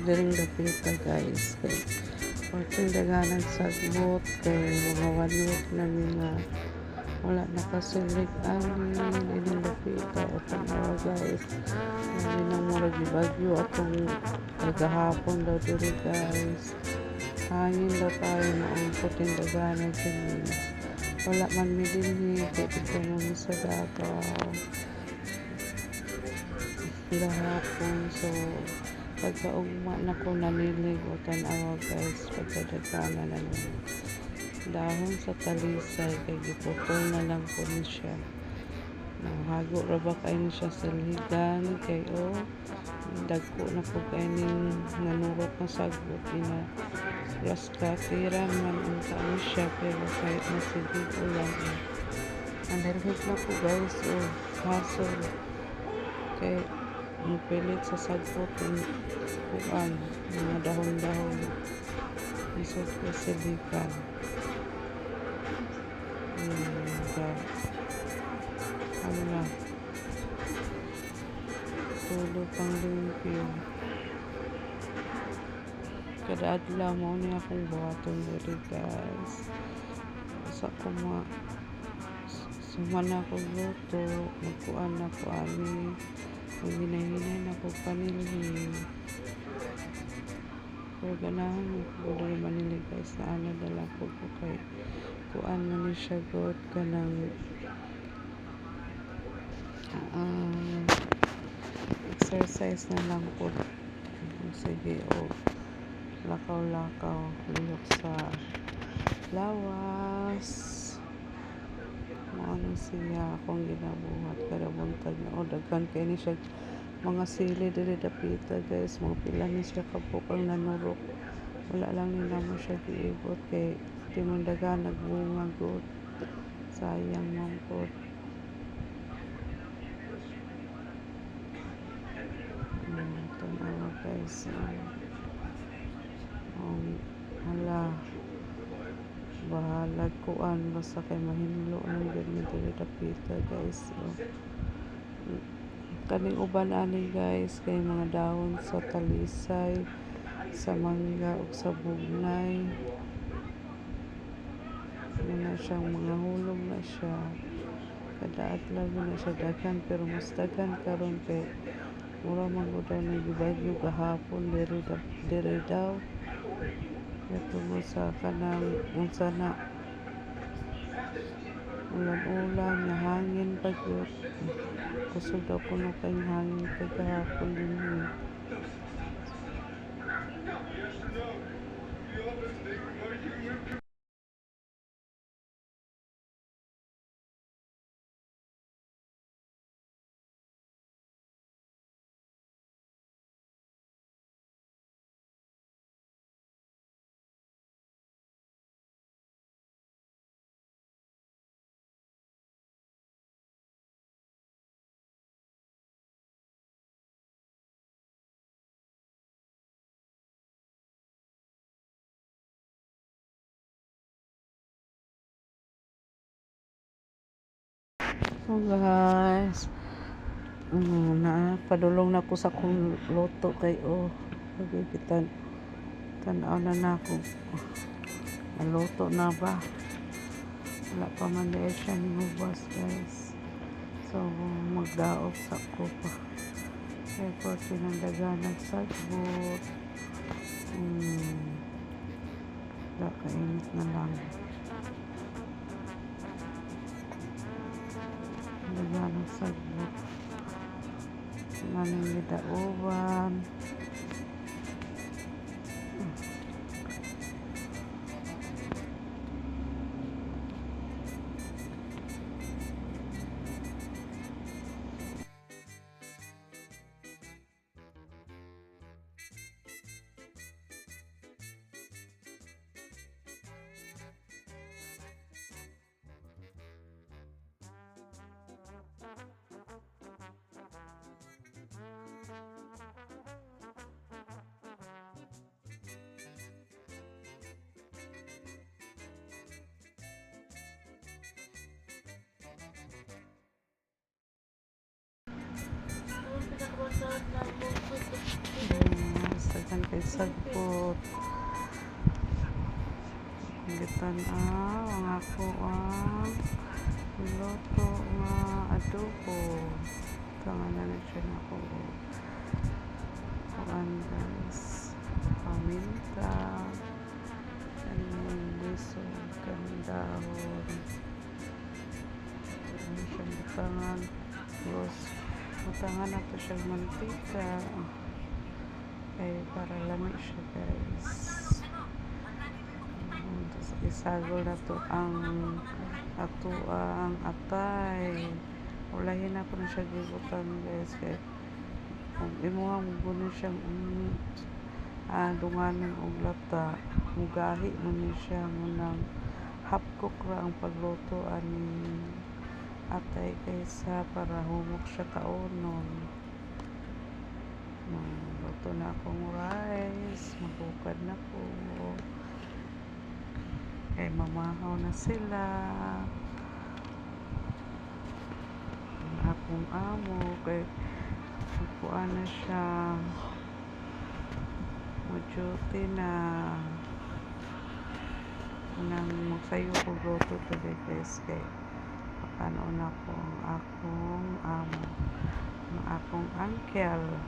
Diring dapita, guys, kay perting daghanag sagbot, kay mga one week na mi nga wala nakasilhig ani ining dapita. O tanawa, guys, labi nang murag gibagyo atong kagahapon daw diri, guys. Hangin daw kayo, maong perting daghanag kini. Wala man mi dinhi kay didto man mi sa Davao gahapon. So pagkaugma na ko nanilhig. O tan-awa, guys, pagkadaghana na ni dahon sa talisay kay giputol na lang po ni siya. Nanghago ra ba kay ni siya silhigan kay oh, dagko na po kay ning nanurok na sagbot. Ina grass cutteran man unta ni siya, pero kahit masilhig ulan eh. Nanilhig na ko, guys. Oh, hassle kay mupilit sa sagbot yung kuan, mga dahon-dahon. Lisod kay silhigan. Hala. Tulo pang limpyo. Kada adlaw mao ni akong buhaton diri, guys. Sa ko ma sumana ko luto, magkuan na ko ani. Maghinay-hinay na ko panilhig. Pero ganahan man ko diri manilhig, guys, naanad na lang ko kay kuan man ni siya god, kanang exercise na lang pod. Sige og lakaw-lakaw, lihok sa lawas. Mao ni siya akong ginabuhat kada buntag na. Oh, daghan kay ni siya mga sili diri dapita, guys. Mga pila ni siya kabuok ang nanurok. Wala lang ni namo siya giibot kay di man daghan nagbunga gud. Sayang man pod. Tan-awa, guys. Hala. Bahalag kuan, basta kay mahinlo man gyud mi diri dapita, guys. Oh. Kaning uban ani, guys, kay mga dahon sa talisay, sa mangga ug sa bugnay. Muna siyang mga hulom na siya. Kada adlaw na siya daghan, pero mas daghan karon kay mura man gud daw nagibagyo gahapon diri diri daw. Kaya tungod sa kanang unsa na ulan-ulan nga hangin pa gyud. Kusog daw kuno kay hangin kagahapon dinhi. So guys, na padulong na ko sa akong luto kay oh, kita tan-aw na nako. Naluto na ba? Wala pa man diay siya nihubas, guys. So magdaop sa ko pa. Kay perti ng daghanag sagbot. Da kainit na lang. Daghanag sagbot. Naning gidauban. Daghan kay sagbot. Gitan-aw ang ako ang niluto nga adobo. Tanganan na siya na ako. Kuan, guys. Paminta. Kaning lisod, kaning dahon. Ano siyang butangan. Tapos, butangan nato siyang mantika. Kay para lami siya, guys. Tapos isagol na to ang ato ang atay. Ulahin na po na siya gibutang, guys, kay kung imuhang mugunin siyang dunganon og lata, mugahi man ni siya munang half cook ra ang pagluto aning atay kaysa para humok siya kaunon. Luto na akong rice, maghukad na ko. Kay mamahaw na sila. Ang akong amo kay kuan na siya, mo-duty na. Unang magsayo ko luto today, guys, kay pakanon ako ang akong amo, ang akong uncle.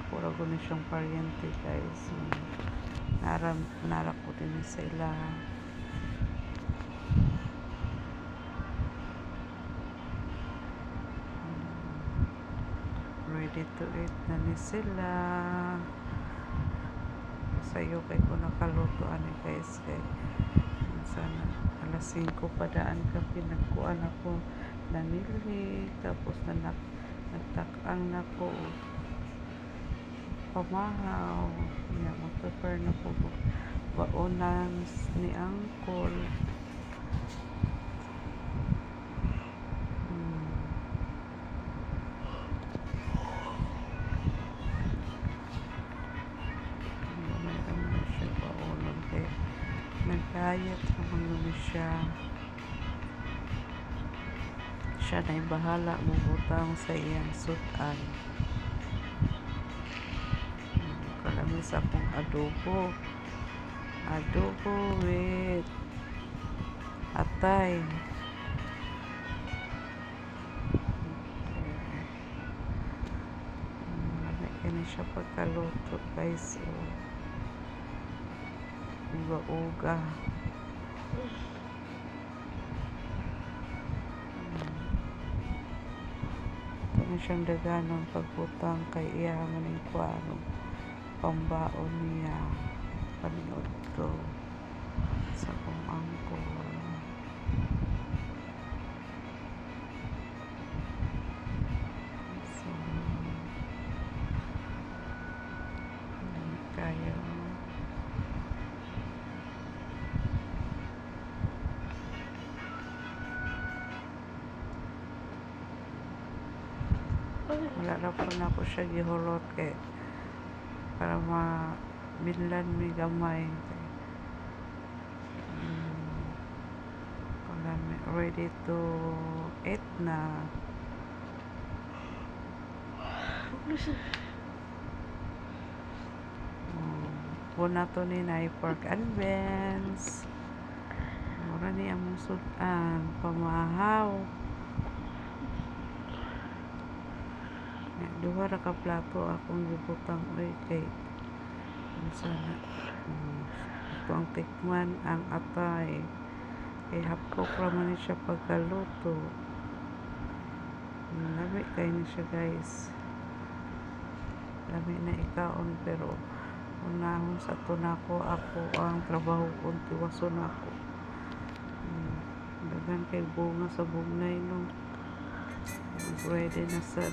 Ako ra gud ni siyang paryente, guys. Nara nara ko din sa ila. Ready to eat na ni sila. Sayo kay ko nakaluto ani, guys, kay sana alas 5 pa daan ka pinagkuan ako nanilhig, tapos na nagtak-ang na ko og pamahaw niya, mag-prepare na ko og baonan ni uncle. Gamay ra man siya baonon kay nag-diet naman gud siya. Siya na'y bahala mobutang sa iyang sud-an. Kalami sa akong adobo. Adobo with atay. Okay. Lami kini siya pagkaluto, guys. Oh. Uga-uga. Ito na siyang daganon pagbutang kay iya man ning kuano pambaon niya paniudto sa akong uncle. So, lami kayo. Wala ra po nako siya gihulot kay para mabillan mi gamay. Wala mi, ready to eat na. Una to ni na pork and beans. Mura ni among sud-an pamahaw. Duha ra ka plato akong gibutang oy kay unsa na. Ito ang tikman ang atay. Kay half cook ra man ni siya pagkaluto. Lami kay ni siya, guys. Lami na ikaon pero unahon sa to nako ako ang trabaho kung tiwason ako. Daghan kay bunga sa bugnay, no. Ready na sad.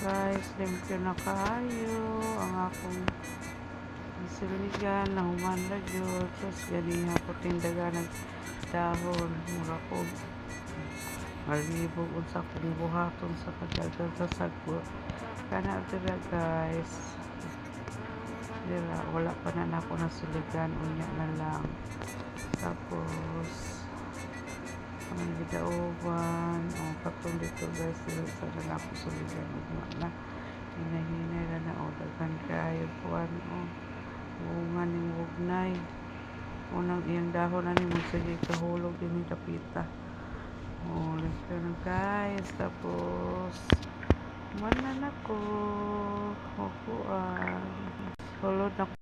Guys, limpyo na kaayo ang akong siligan, nahuman na jud. Sus, ganiha puting daganag dahon, mura ko malibog unsa akong buhaton sa kadaghan sa sagwa. Kana dira, guys. Dira wala pa na nako nasiligan, unya na lang. Tapos ang gidauban o katong dito, guys, dili sa na nako siligan, ugma na. Hinahinay ra na o daghan kaayo kuan o bunga ning bugnay. Unang iyang dahon ani mogsige kahulog dinhi dapita. Oh, limpyo na, guys. Tapos human na nako. Kuan. Sulod na.